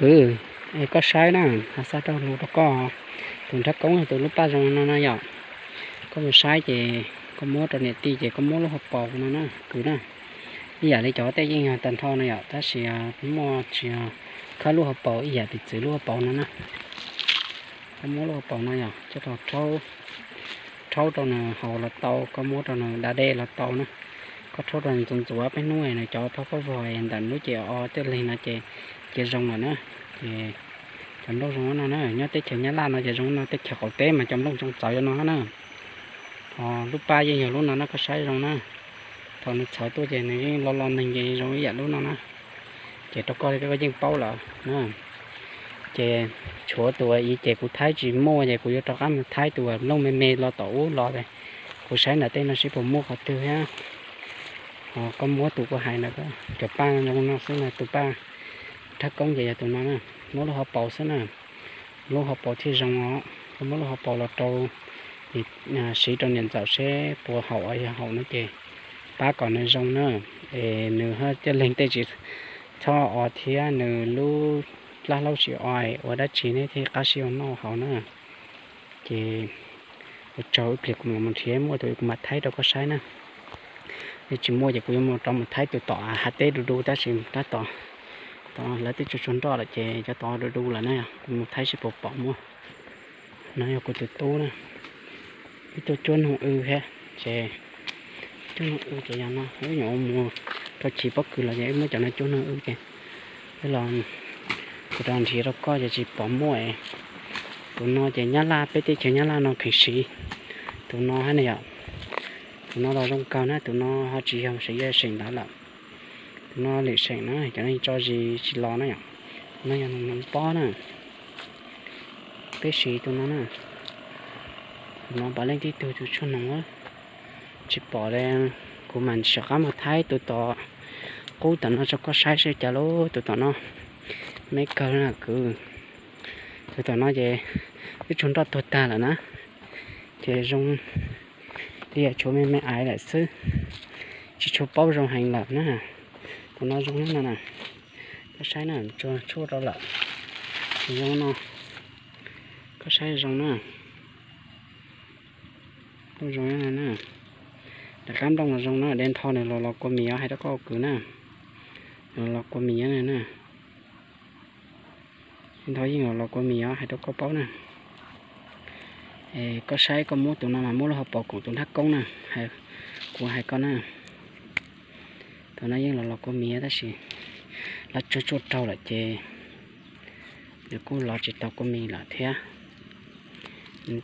Kwv, es koj saib na, hais xav rau lus rau koj, tus nrhab koob tus lub paj zoo no na yom. Koj mus saib ces koj muab rau niam tij ces koj muab lub hauv paus no na kwv na. Ib yam li cov tej yeej yog tag nrho no yom, tab sis muaj tsis yog khawb lub hauv paus ib yam piv txwv lub hauv paus no na. Koj muab lub hauv paus no yom, coj rau rhaub, rhaub rau nws haus los tau, koj muab rau nws da dej los tau na. Koj rhaub rau nws ntxuav ntxuav peb hnub nws cov phab koj vog ntawm lub ces o coj leeg no ces, ces zoo lawm na. Ces cov nplooj zoo no na, nyob teb chaws Nyab Laj no ces zoo no, teb chaws qaum teb mas cov nplooj zoo txawv no na. Ho lub paj yeej yog lub no na, koj saib zoo na. Thaum nws txhawv tuaj ces nws yeej lo lo neeg ces zoo ib yam lub no na. Ces rau koj li koj yeej paub lawm na. Ces tshuav tus i ces kuv thaib tsis muaj ces kuv yuav rov qab mus thaib tus nplooj me me los tom ub los. Kuv saib ntawm tej no seb puas muaj qhov twg thiab. Ho koj muab tus kuv hais ntawd, cov paj zoo no xwb na, tus paj nrhab koob ces yog tus no na. Muab lub hauv paus xwb na, lub hauv paus thiaj zoo os. Koj muab lub hauv paus los rau, siv rau niam ntxawm seb puas haum, yog haum no ces pab kom nws zoo na. Es nws coj leeg tej tsis txhob o thiab nws lub plab hlaub tsis o, ua dab tsi neb thiaj qab siab ua noj haus na. Ces ua tsaug, ib pliag kuv mam mus nrhiav, muaj tus kuv mam thaib rau koj saib na. Yog tsis muaj ces kuv yuav mus rau mus thaib tus tom hav teb du du tab sis tab tom, tom lawv twb tsuag tsuag nroj lawm ces cov tod du du lawm na, kuv mus thaib seb puas pom muaj. No yog kuv tus tub na, ib tug cuab noog w thiab. Ces cuab noog w ces yog no, wb nyuam qhuav mus rau chiv pob kws los ces wb muab cov no cuab noog w ces wb los, kuv rov nrhiav rau koj ces tsis pom muaj. Tus no ces Nyab Laj, peb teb chaws Nyab Laj no kheev siv. Tus no hab na yom, tus no los zoo kawg na, tus no ho tsis yog seem, yog seem ntawd lawm. Tus no lwm seem na, cov no tso zis tsis los na yom. Tus no yog noog pob na. Peb siv tus no na. Tus no puav leej tib tug tus tshuaj noog, tsis pom li. Kuv mam rov qab mus thaib tus tom qub tom no rau koj saib seb cas lub tus tom no. Me kawg na kwv. Tus tom no ces twb tsuag nroj tuag tag lawm na. Ces zoo li yam tshuav me me aiv lawm xwb, tsis tshua paub zoo heev lawm na. Tus no zoo no na, koj saib na, tsuag tshuaj rau lawm. Zoo no, koj saib zoo na. Nplooj zoo na, rov qab nplooj los zoo na, de nrho nws los los kua mis os, hais rau koj kwv na. Los los kua mis na, de nrho yeej los los kua mis os, hais rau koj paub na. Koj saib koj muab tus no mas muab lub hauv paus koom tus nrhab koob na, kuv hais koj na. Tus no yeej los los kua mis tab sis lawv tsuag tsuaj raug lawm ces nws kuj los tsis tau kua mis lawm thiab.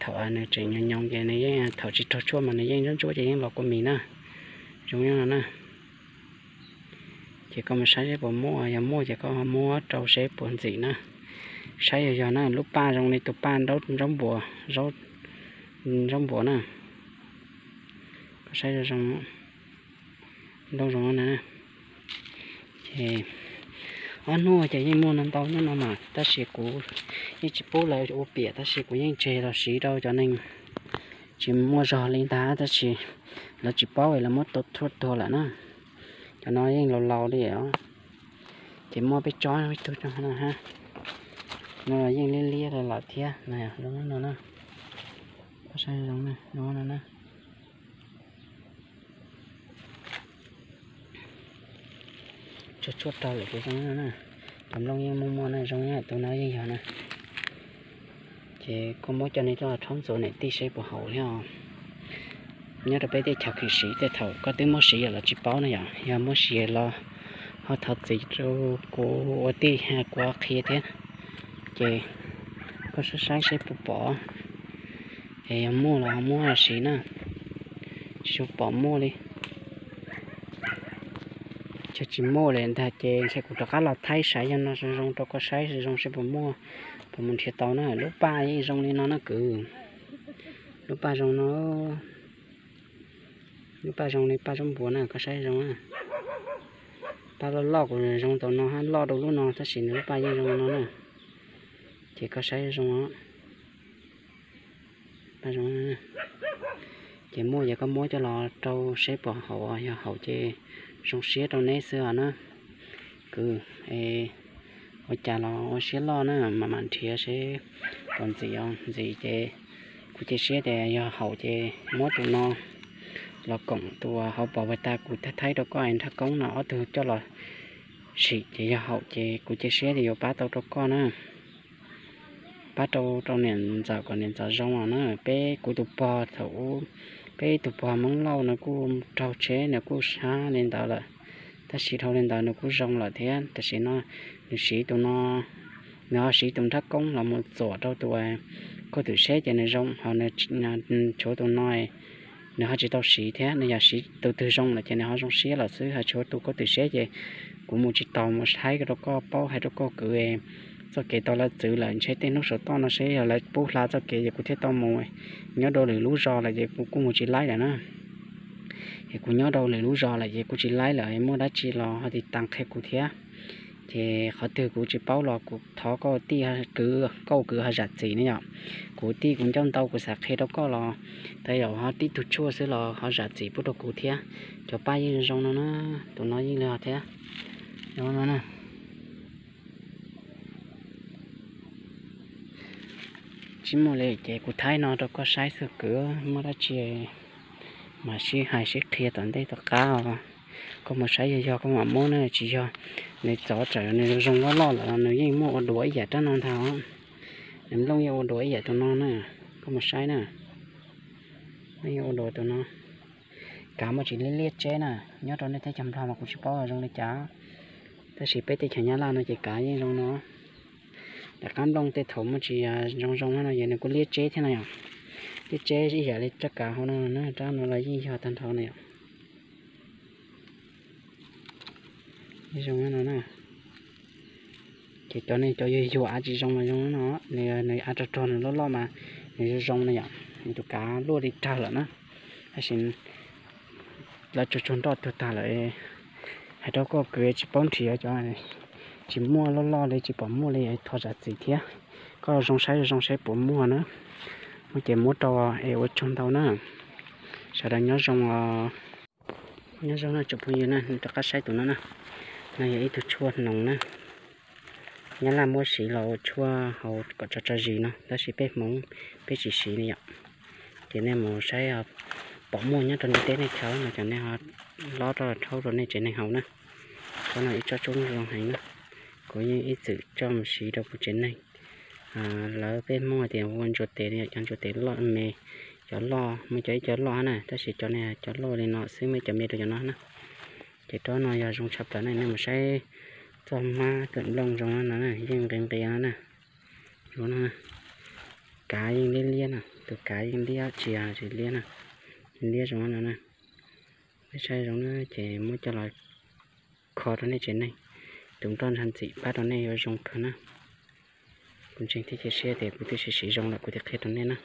Thaum nws tseem nyoos nyoos ces nws yeej, thaum tsis raug tshuaj mas nws yeej ntsuab ntsuab ces yeej los kua mis na. Zoo no na. Ces koj mus saib seb puas muaj, yog muaj ces koj muab rau seb puas ntxim na. Saib yog yog na, lub paj zoo li tus paj nraub npua, nraub npua na. Koj saib zoo, nplooj zoo na. Ces ob hnub ces yeej muaj no ntau nyob no mas, tab sis kuv yeej tsis pub lawv ua piam, tab sis kuv yeej tseg los siv rau cov neeg tsis muaj zog li ntag, tab sis lawv tsis paub es lawv muab tua tshuaj tuag lawm na. Cov no yeej laus laus li os. Ces muaj peb tsob ib tug no hab, no yeej liab liab lawm thiab na, zoo no na. Koj saib zoo, zoo no na. Tsuag tsuag raug lawm ces zoo no na. Cov nplooj yeej muaj muaj na, zoo na, tus no yeej yog na. Ces koj muab coj nej tuaj rhaub ntxuav niam tij seb puas haum thiab os. Nyob rau peb teb chaws kheev siv tej thaum koj twb muab siv los tsis paub na yom, yog muab siv los ho thov txim rau kuv ua tij, kuv qhia thiab. Ces koj saib saib seb puas pom, es yog muaj los ho muab siv na, tsis pom muaj li. Yog tsis muaj li ntag ces ntshe kuv rov qab los thaij saib yog no zoo zoo rau koj saib zoo seb puas muaj, puas mus nrhiav tau na. Lub paj yeej zoo li no na kwv. Lub paj zoo no, lub paj zoo li paj zaub npua na, koj saib zoo na. Paj loj loj kuv zoo tau no hab, loj rau lub no tab sis nws lub paj yeej zoo no na. Ces koj saib zoo os. Ces muaj ces koj muab coj los rau seb puas haum, yog haum ces zoo siab rau neb xwb os na. Kwv, es Ua cas los ua siab loj na, mam mam nrhiav seb puas ntxim os. Ntxim ces kuv cia siab tias yog haum ces muab tus no los koom tus hauv pos pag tag kuv thaij thaib rau koj es nrhab koob no ob tug coj los sim ces yog haum ces kuv cia siab tias yuav pab tau rau koj na. Pab rau rau niam ntxawm kom niam ntxawm zoo os na. Peb kuv tus pog thaum ub, peb tus pog Hmoob Lauj no kuj raug tsheb nws kuj sab li ntawd lawm, tab sis dhau li ntawd nws kuj zoo lawm thiab. Tam sim no nws siv tus no, nws ho siv tus nrhab koob los mus txuam rau tus kauj twm seb ces nws zoo, ho nws tshuav tus no nws ho tsis tau siv thiab. Nws yog siv tus twg zoo lawm ces nws ho zoo siab lawm xwb, ho tshuav tus kauj twm seb ces kuv mus tsis taus, mus hais rau koj paub, hais rau koj kwv txoj kev tau lawv txwv lawm, ntshe tej hnub saum toj no seb yog lawv pub hla txoj kev ces kuv thiaj tau mus. Nyob rau lwm lub zos lawm ces kuv kuj mus tsis laib lawm na. Es kuv nyob rau lwm lub zos lawm ces kuv tsis laib lawm, muaj dab tsi los ho tiv tas qhia kuv thiab. Ces qhov twg kuv tsis paub los kuv thov koj tij, koj kwv ho zam txim ne yom. Kuv tij kuv ncauj ntau kuv xav qhia rau koj los, tab yog ho tib tug tshuaj xwb los ho zam txim pub rau kuv thiab. Cov paj yeej zoo no na, tus no yeej li thiab. Tsis muaj li ces kuv thaij no rau koj saib xwb kwv, muaj dab tsi mas sib hais sib qhia tom ntej tom qab os. Koj mus saib yog yog koj mam muab na, tsis yog nws txov tsam nws zoo loj loj lawm los nws yeej muaj ua duav ib yam rab no ntag. Nws nplooj yeej ua duav ib yam tus no na, koj mus saib na. Nplooj yeej ua duav tus no. Kav muaj tsis liab liab tseb na, nyob rau nej teb chaws Nplog mas kuv tsis paub zoo li cas, tab sis peb teb chaws Nyab Laj no ces kav yeej zoo no. Tom qab nplooj tej thaum muaj tsis zoo zoo no ces nws kuj liab tseb thiab no yom. Liab tseb ib yam li rab kav hauv no na, rab no los yeej yog tag nrho no yom. Zoo no na. Ces cov nej cov yuag yuag av tsis zoo mas zoo no, nws av rog rog nws loj loj mas nws zoo zoo no yom. Nws tus kav luaj li rag lawm na, tab sis lawv tsuag tsuag nroj tuag tag lawm. Hais rau koj kwv tsis paub nrhiav cov tsis muaj loj loj li tsis pom muaj li, thov zam txim thiab. Koj zoo saib zoo saib puas muaj na, muaj ces muab rau es ua tsaug ntau na. Sawv daws nyob zoo os. Nyob zoo no tsoom phooj ywg na, rov qab saib tus no na. No yog ib tug tshuaj hnoos na. Nyab Laj muab siv los ua tshuaj haus kom tso tso zis no, tab sis peb Hmoob peb tsis siv ne yom. Ces nej mus saib pom muaj nyob rau nej teb nej chaw no ces nej ho lob rau rhaub rau nej tsev neeg haus na. Tsob no ib tsob tshuaj zoo heev na. Kuv yeej ib txwm coj mus siv rau kuv tsev neeg. Lawv peb Hmoob hais tias ua ntsuas tes no yom, cov ntsuas tes loj me, cov loj muaj cov ib co loj na, tab sis cov no cov loj li no xwb muaj ib co me rau cov no na. Ces tsob no yog zoo tshaj plaws na, nej mus saib txoj hmab kawm nplooj zoo no na, yeej nqis nqis no na. Zoo no, kav yeej liab liab na, tus kav yeej liab tsis tsis liab na, liab zoo no na. Nej saib zoo na ces muab coj los kho rau nej tsev neeg, tus nroj ntsha ntxim pab rau nej yuav zoo kawg na. Kuv ntseeg thiab cia siab tias kuv twb siv siv zoo lawm kuv thiaj qhia rau nej na.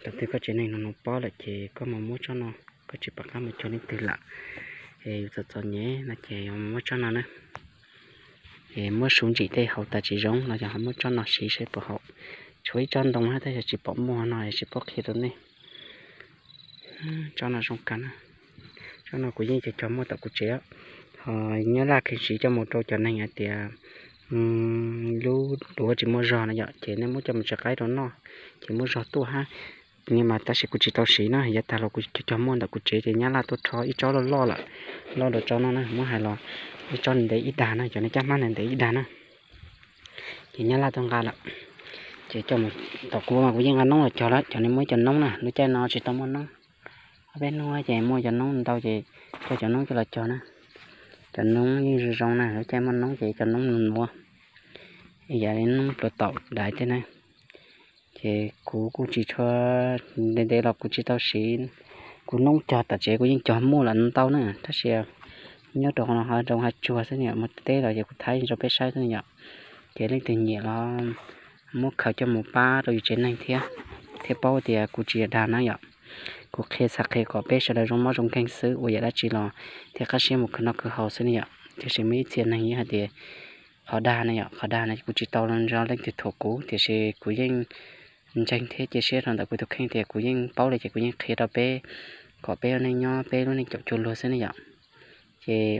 Thaum twg koj tsev neeg no no pob lawm ces koj mus muab tsob no, koj tsis pom qab mus cog leej twg lawm, es yus txom txom nyem no ces yus muab tsob no na. Es muab suv ntsim tej haus tas tsis zoo los yog ho muab tsob no siv saib puas haum. Tshuav ib tsob ntoo na tab sis tsis pom muaj no es tsis paub qhia rau nej. Tsob no zoo kawg na. Tsob no kuv yeej cog cog muaj tom kuv tsev, ho Nyab Laj kheev siv coj mus rau cov neeg hais tias lub duav tsis muaj zog no yom, ces nej muab coj mus tso qaib rau noj ces muaj zog tuaj hab. Mas tab sis kuv tsis tau siv na, yav tag los kuv cog cog muaj ntawm kuv tsev ces Nyab Laj tuaj rho ib tsob loj loj lawm, loj dua tsob no na, muab hais los ib tsob ntev ib dag na, cov nej caj hmab ntev ib dag na. Ces Nyab Laj tuaj nqa lawm, ces coj mus tom kuv mas kuv yeej nqa noob los cog lawm, cov nej muaj ib co noob na, lub caij no tsis tau muaj noob. Ob peb hnub ces muaj cov noob ntau ces coj cov noob coj los cog na. Cov noob yeej zoo zoo na, lub caij muaj noob ces cov noob nus nuav, yam li noob pluas taum daiv tej na. Ces kuv kuj tsis tshua, ntev ntev los kuv tsis tau siv, kuv noob cog tom tsev kuv yeej cog muaj lawm ntau na, tab sis nyob rau qhov no ho zoo haj tsuag xwb na, mus teb los ces kuv thaij rau peb saib xwb na yom. Ces leej twg nyiam los muab khaws coj mus pab rau yus tsev neeg thiab, thiaj paub tias kuv tsis yog dag na yom. Kuv qhia xav qhia kom peb sawv daws zoo mob zoo nkeeg xwb, ua yam dab tsi los thiaj qab siab mus khwv noj khwv haus xwb ne yom. Tiam sis muaj ib txhia neeg yeej hais tias qhov dag ne yom, qhov dag ne kuv tsis tau nrog leej twg thuam kuv, tiam sis kuv yeej ntseeg thiab cia siab rau ntawm kuv tus kheej tias kuv yeej paub li ces kuv yeej qhia rau peb kom peb ua neej nyob peb lub neej caum cuag luag xwb ne yom. Ces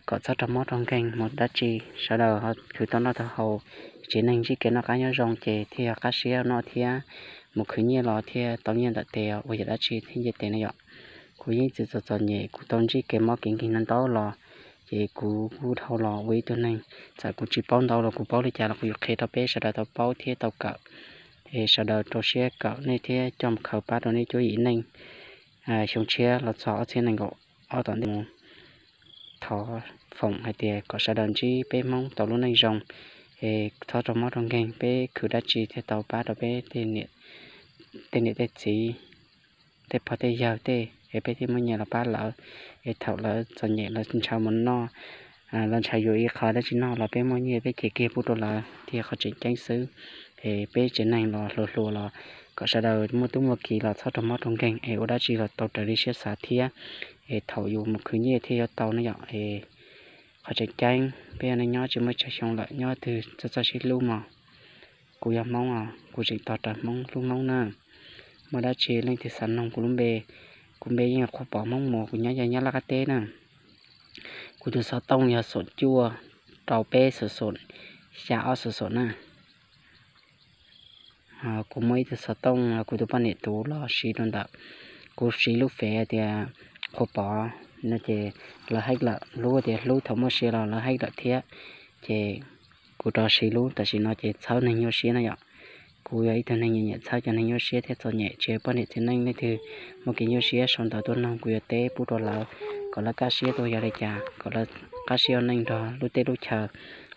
kom txhob raug mob raug nkeeg mus dab tsi, sawv daws ho khwv tau noj tau haus, tsev neeg ntsib kev noj qab nyob zoo ces thiaj yog qab siab noj thiab, mus khwv nyiaj los thiaj tau nyiaj ntawm tes ua yam dab tsi thiaj nce tes no yom. Kuv yeej txiv txom txom nyem, kuv tau ntsib kev mob kev nkeeg no ntau los, ces kuv kuj dhau los ua ib tug neeg, txawm kuv tsis paub ntau los kuv paub li cas los kuv yuav qhia rau peb sawv daws tau paub thiab tau kawm. Es sawv daws rau siab kawm nej thiab coj mus khaws pab rau nej cuab yim neej. Xyoo tshiab los txog ob txhiab nees nkaum ob tom ntej mus, thov foom hais tias kom sawv daws ntsib peb Hmoob tau lub neej zoo, es txhob raug mob raug nkeeg, peb khwv dab tsi thiaj tau pab rau peb tej niam tej txiv, tej pog tej yawg tej, es peb thiaj muaj nyiaj los pab lawv. Es thaum lawv txom nyem lawv ntshaw mus noj, lawv ntshaw yuav ib qho dab tsi noj los peb muaj nyiaj peb cev kiag pub rau lawv thiaj qhov tseem ceeb xwb. Es peb tsev neeg los hluas hluas los kom sawv daws muaj tub muaj ki los txhob raug mob raug nkeeg es ua dab tsi los tau raws li siab xav thiab. Es thaum yus mus khwv nyiaj thiaj yuav tau no yom. Es qhov tseem ceeb peb yog neeg nyob tsis muaj tsawg xyoo lawm, nyob twg txawj txawj sib hlub mog. Kuv yog Hmoob os, kuv tseem tos rawv Hmoob hlub Hmoob na. Muaj dab tsi leej twg xav noog kuv lub npe, kuv npe yeej yog Qhua Pov Hmoob Muas, kuv nyob yog nyob Laj Qab teb na. Kuv tus xov tooj yog xoom cuaj rau peb xoom xoom xya ob xoom xoom na. Kuv muaj ib tug xov tooj kuv tus poj niam tus los siv rau ntawm, kuv siv lub fev tias Qhua Pov no ces lawv hack lawm, lub tias hlub thaum muaj sia los lawv hack lawm thiab. Ces kuv rov siv lub tam sim no ces txhawb neeg nyuaj siab no yom. Kuv yog ib tug neeg nyiam nyiam txhawb cov neeg nyuaj siab thiab txom nyem, tsis hais poj niam txiv neej leej twg muaj kev nyuaj siab sau ntawv tuaj noog kuv yuav teb pub rau lawv kom lawv kaj siab tuaj yog li cas, kom lawv qab siab ua neej nrog lub teb lub chaw,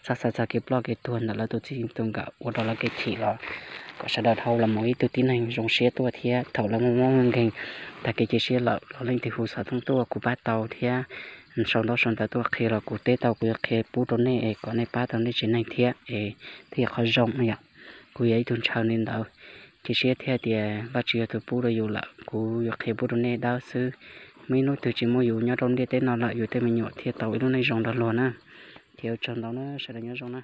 txhob xav txog kev ploj kev tuag ntawm lawv tus txij tus nkawm ua rau lawv kev chim los kom sawv daws dhau los mus ib tug tib neeg zoo siab tuaj thiab thaum lawv muaj mob muaj nkeeg tag kev cia siab lawm los leej twg hu xov tooj tuaj kuv pab tau thiab. Sau ntaub sau ntawv tuaj qhia los kuv teb tau kuv yuav qhia pub rau nej es kom nej pab tau nej tsev neeg thiab es thiaj yog qhov zoo no yom. Kuv yog ib tug ntshaw li ntawd, cia siab thiab tias Vajtswv yog tus pub rau yus lawm, kuv yuav qhia pub rau nej dawb xwb. Muaj ib hnub twg tsis muaj yus nyob rau ntiaj teb no lawm yus tej me nyuam thiaj tau ib lub neej zoo nrog luag na. Thiab ua tsaug ntau na, sawv daws nyob zoo na.